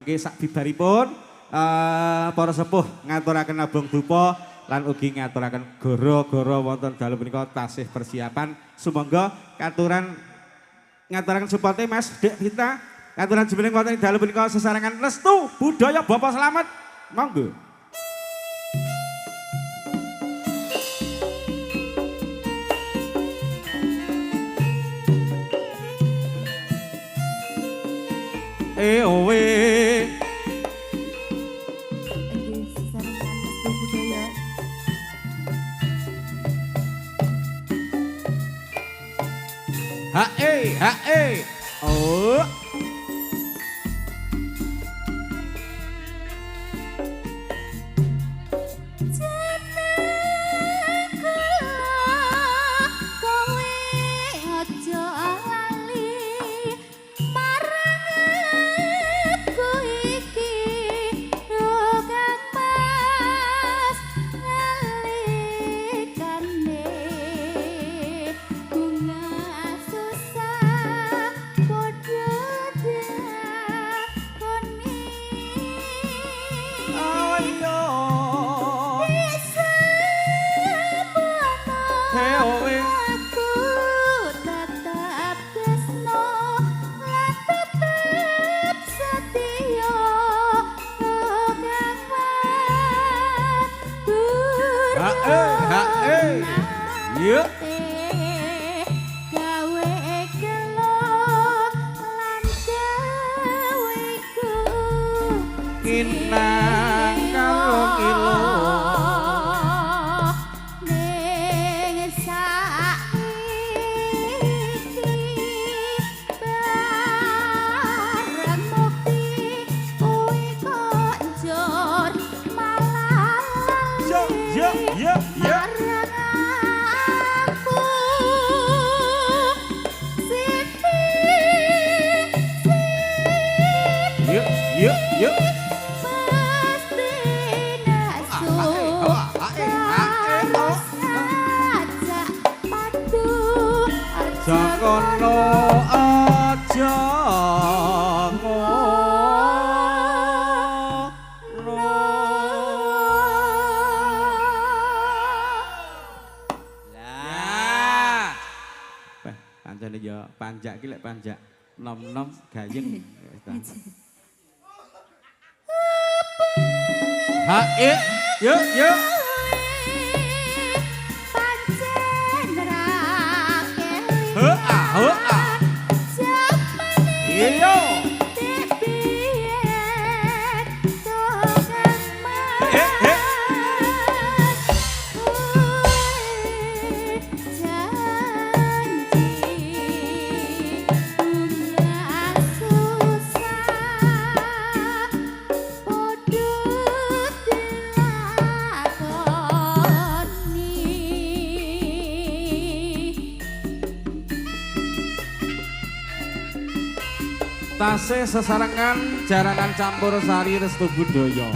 Mengke sak bibaripun para sepuh ngaturaken nabung dupa lan ugi ngaturaken goro-goro wonten dalu punika tasih persiapan. Sumangga katuran ngaturaken supote Mas Dek Vita, katuran jumeneng wonten ing dalu punika sesarengan restu budaya Bapak Slamet. Monggo. Owe. Nggih, sesarengan restu budaya. Ha e ha e. Oh. Kowe aja lali marang aku iki, Kang Mas, nalikane bunga susah padha dilakoni. Ayo. Owe. Aku tetap tresno lan tetep setia, Kang Mas. Ha e ha e. Yuk. Gawe gelo lan gawe Kinang karo kilo. Ning saiki bareng mukti kuwi kok njur malah Yo yo yo yo. marang aku Siti. Yuk yuk yuk. Pasti nesu terus ngajak padu. Aja kono aja ngono. Lah. Wah, pancene ya panjak ki lek panjak nom-nom gayeng. Ha e yuk yuk. Pancen ra He a he a. Jamane Iya. biyen tukang Eh, eh. Mas kuwi janji bunga susah padha dilakoni. Tasih sesarengan jaranan campur sari restu budaya.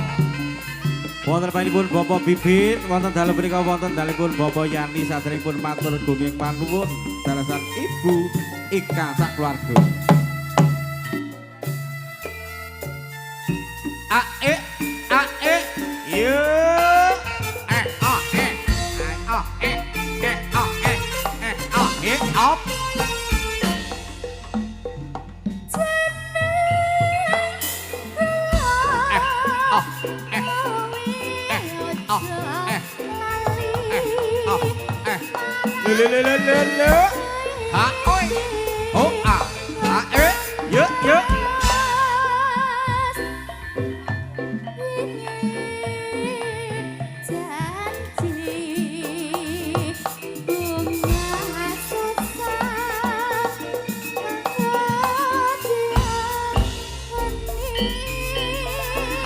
Wonten panjenenganipun Bapak Bibit, wonten dalem punika wonten dalemipun Bapak Yani saderengipun matur gunging panuwun dalasan Ibu Ika sak keluarga. A e a e yo e a e e a e e a e e a e op. Le le le le le. Ha oi. Ho a. Ha e. Yo yo.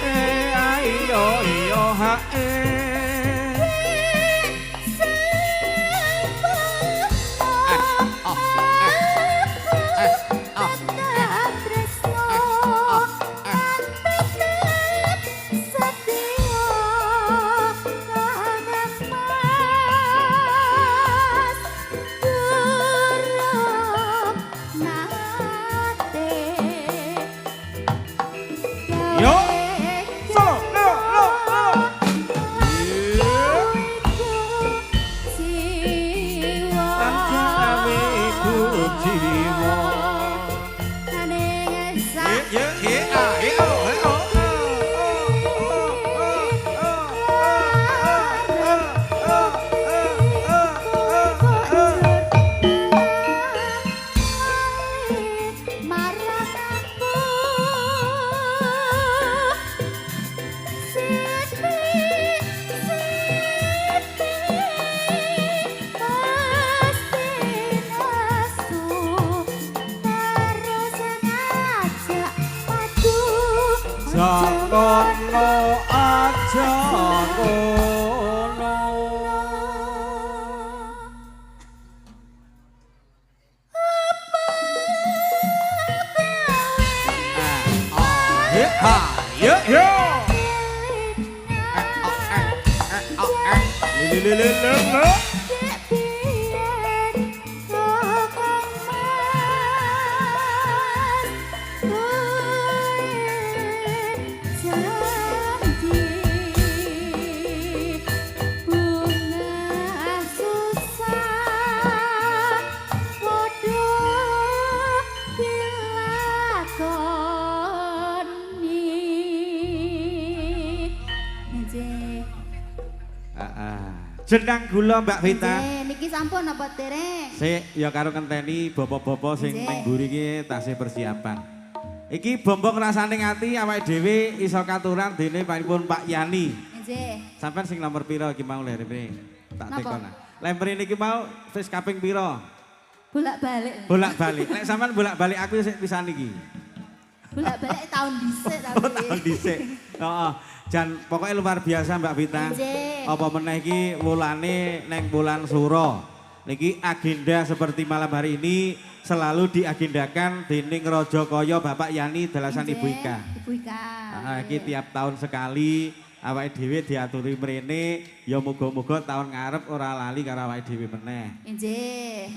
E ayo yo ha e. Aja ngono, aja ngono. Ah, oh, ha, yo yo. Eh, oh, eh, eh, oh, eh. Li, li, li, li, li. Dek biyen Kakang Mas duwe janji bunga susah padha dilakoni. Nggih. Ah, ah. Jenang gula, Mbak Vita. Nggih, niki sampun apa dereng? Sik, ya karo ngenteni bapak-bapak sing ning mburi iki tasih persiapan. Iki bombong rasane ati awake dhewe iso katuran dene panipun Pak Yani. Nggih. Sampeyan sing nomor pira iki mau lerene? Tak Napa? tekon. Lemper niki mau wis kaping pira? Bolak-balik. Bolak-balik. Lek sampean bolak-balik aku sik pisan iki. Bolak-balik tahun dhisik tapi. Oh, tahun dhisik. Heeh. Jan pokoknya luar biasa, Mbak Vita. Nggih. Apa meneh iki wulane neng bulan Suro. Niki agenda seperti malam hari ini selalu diagendakan dening Raja Kaya Bapak Yani dalasan Ibu Ika. Ibu Ika. Heeh, iki tiap tahun sekali awake dhewe diaturi mrene, ya muga-muga tahun ngarep ora lali karo awake dhewe meneh. Nggih.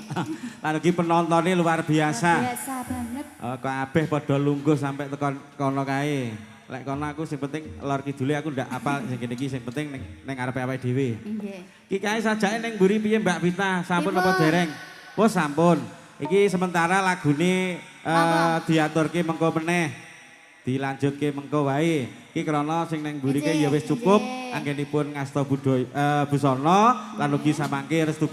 Lan iki penontonnya luar biasa. Luar biasa banget. Oh, kabeh padha lungguh sampai tekan kono kae. Lek kono aku sing penting lor kidule aku ndak apal sing kene iki sing penting ning ngarepe awake dhewe. Nggih. Iki kae sajake ning mburi piye, Mbak Vita? Sampun apa Pripun? dereng? Oh, sampun. Iki sementara lagune Apa? Diaturke mengko meneh. Dilanjutke mengko wae. Iki krana sing ning mburi ya wis cukup anggenipun ngasta budaya busana lan ugi samangke restu.